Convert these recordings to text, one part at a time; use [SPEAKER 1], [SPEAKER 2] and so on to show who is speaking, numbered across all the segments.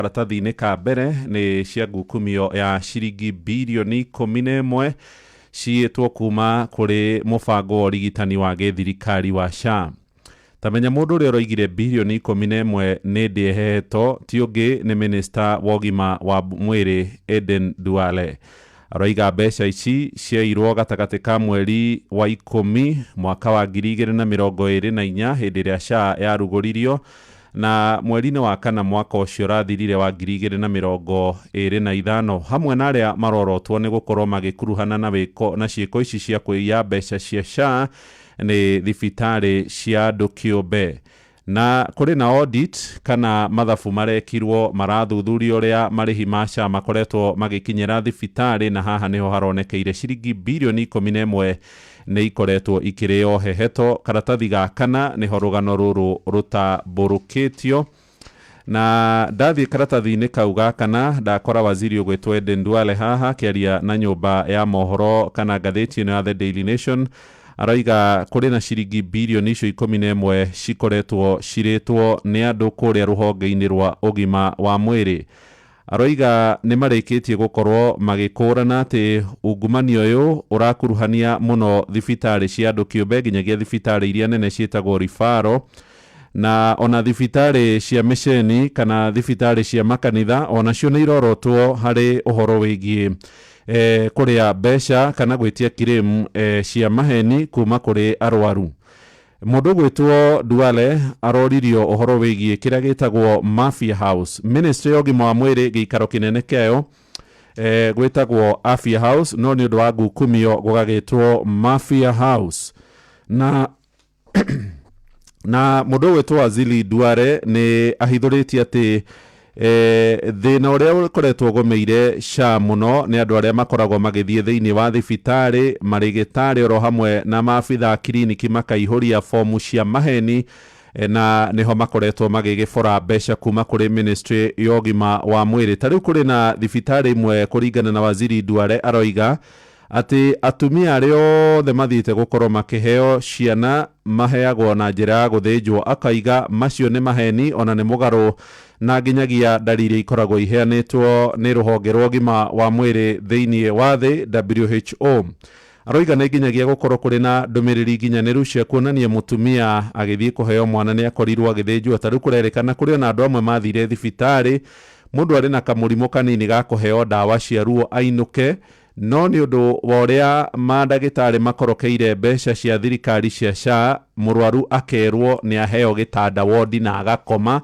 [SPEAKER 1] Karatathi-inĩ ka mbere nĩ cia ngukumio ya ciringi birioni 11 ciĩtwo kuma kũrĩ mũbango wa ũrigitani wa gĩthirikari wa SHA. Ta menya mũndũ ũrĩa ũroigire birioni 11 nĩ ndĩeheto ti ũngĩ nĩ minista wa ũgima wa mwĩrĩ Aden Duale. Aroiga mbeca ici ciairwo gatagatĩ ka mweri wa 10 mwaka wa 2024 hĩndĩ ĩrĩa SHA yarugũririo na mweri-inĩ wa kana mwaka ũcio ũrathirire wa 2025. Hamwe na arĩa marorotwo nĩ gũkorwo magĩkuruhana na wĩko na ciĩko ici cia kũiya mbeca cia SHA nĩ thibitarĩ cia andũ kĩũmbe. Na kũrĩ na audit kana mathabu marekirwo marathuthuria ũrĩa marĩhi ma SHA makoretwo magĩkinyĩra thibitarĩ, na haha nĩho haronekeire ciringi birioni 11 nĩ ikoretwo ikĩrĩo heheto. Karatathi ga kana nĩho rũgano rũrũ rũtambũrũkĩtio, na ndathiĩ karatathi-inĩ kau ga kana ndakora waziri ũgwĩtwo Aden Duale haha akĩaria na nyũmba ya mohoro kana ngathĩti ĩno ya The Daily Nation. Aroiga kũrĩ na ciringi birioni icio 11 cikoretwo cirĩtwo nĩ andũ kũrĩa rũhonge-inĩ rwa ũgima wa mwĩrĩ. Aroiga nĩ marĩkĩtie gũkorwo magĩkũrana atĩ ungumania ũyũ ũrakuruhania mũno thibitarĩ cia andũ kĩũmbe nginyagia thibitarĩ iria nene ciĩtagwo referral, na ona thibitarĩ cia mĩceni kana thibitarĩ cia makanitha onacio nĩ irorotwo harĩ ũhoro wĩgiĩ kũrĩa mbeca kana gwĩtia claim cia maheni kuma kũrĩ arwaru. Mũndũ ũgwĩtwo Duale aroririo ũhoro wĩgiĩ kĩrĩa gĩtagwo Mafia House. Ministry ya ũgima wa mwĩrĩ gĩikaro kĩnene kĩayo gwĩtagwo Afia House, no nĩ ũndũ wa ngukumio gũgagĩtwo Mafia House. Na mũndũ ũgwĩtwo Waziri Duale nĩ ahithũrĩtie atĩ thĩna ũrĩa ũkoretwo ũgũmĩire SHA mũno nĩ andũ arĩa makoragwo magĩthiĩ thĩinĩ wa thibitarĩ, marĩgĩtarĩ oro hamwe na maabitha a kiriniki makaihũria fomu cia maheni, na nĩho makoretwo magĩgĩbora mbeca kuma kũrĩ ministry ya ũgima wa mwĩrĩ. Ta rĩu kũrĩ na thibitarĩ imwe kũringana na Waziri Duale aroiga atĩ atumia arĩa othe mathiĩte gũkorwo makĩheo ciana maheagwo na njĩra ya gũthĩnjwo. Akaiga macio nĩ maheni ona nĩ mũgarũ na nginyagia ndari iria ikoragwo iheanĩtwo nĩ rũhonge rwa ũgima wa mwĩrĩ thĩinĩ wa thĩ WHO. Aroiga nĩ nginyagia gũkorwo kũrĩ na ndũmĩrĩri nginyanĩru cia kuonania mũtumia agĩthiĩ kũheo mwana nĩ akorirwo agĩthĩnjwo. Ta rĩu kũrerĩkana kũrĩ ona andũ amwe mathire thibitarĩ mũndũ arĩ na kamũrimũ kanini ga kũheo ndawa cia ruo ainũke, no nĩ ũndũ wa ũrĩa mandagĩtarĩ makorokeire mbeca cia thirikari cia SHA, mũrwaru akerwo nĩ aheo gĩtanda wondi na agakoma.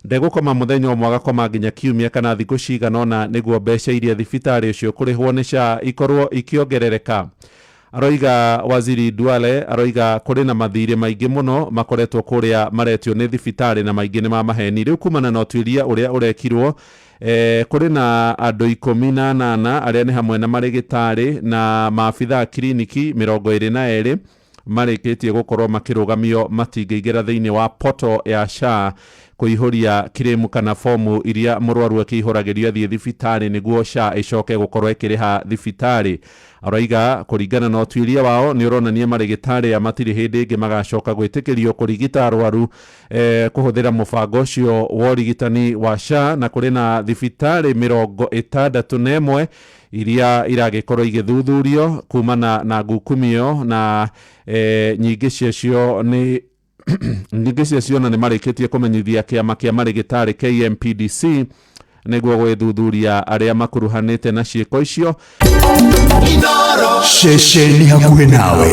[SPEAKER 1] Ndegũkoma mũthenya ũmwe, agakoma nginya kiumia kana thikũ cigana ũna nĩguo mbeca iria thibitarĩ ũcio kũrĩhwo nĩ SHA ikorwo ikĩongerereka. Aroiga Waziri Duale aroiga kũrĩ na mathirĩ maingĩ mũno makoretwo kũrĩa maretio nĩ thibitarĩ na maingĩ nĩ ma maheni. Rĩu kumana na ũtuĩria ũrĩa ũrekirwo kũrĩ na andũ 18 arĩa nĩ hamwe na marĩgĩtarĩ na maabitha a kiriniki 22 marĩkĩtie gũkorwo makĩrũgamio matingĩingĩra thĩinĩ wa portal ya SHA kũihũria claim kana fomu iria mũrwaru akĩihũragĩrio athiĩ thibitarĩ nĩguo SHA ĩcoke gũkorwo ĩkĩrĩha thibitarĩ. Aroiga kũringana na ũtuĩria wao nĩ ũronania marĩgĩtarĩ aya matirĩ hĩndĩ ĩngĩ magacoka gwĩtĩkĩrio kũrigita arwaru kũhũthĩra mũbango ũcio wa ũrigitani wa SHA, na kũrĩ na thibitarĩ 61 iria iragĩkorwo igĩthuthurio kumana na ngukumio, na nyingĩ ciacio nĩ nyingĩ ciacio na nĩ marĩkĩtie kũmenyithia kĩama kĩa marĩgĩtarĩ KMPDC nĩguo gwĩthuthuria arĩa makuruhanĩte na ciĩko icio.
[SPEAKER 2] Ceceni hakuhĩ nawe.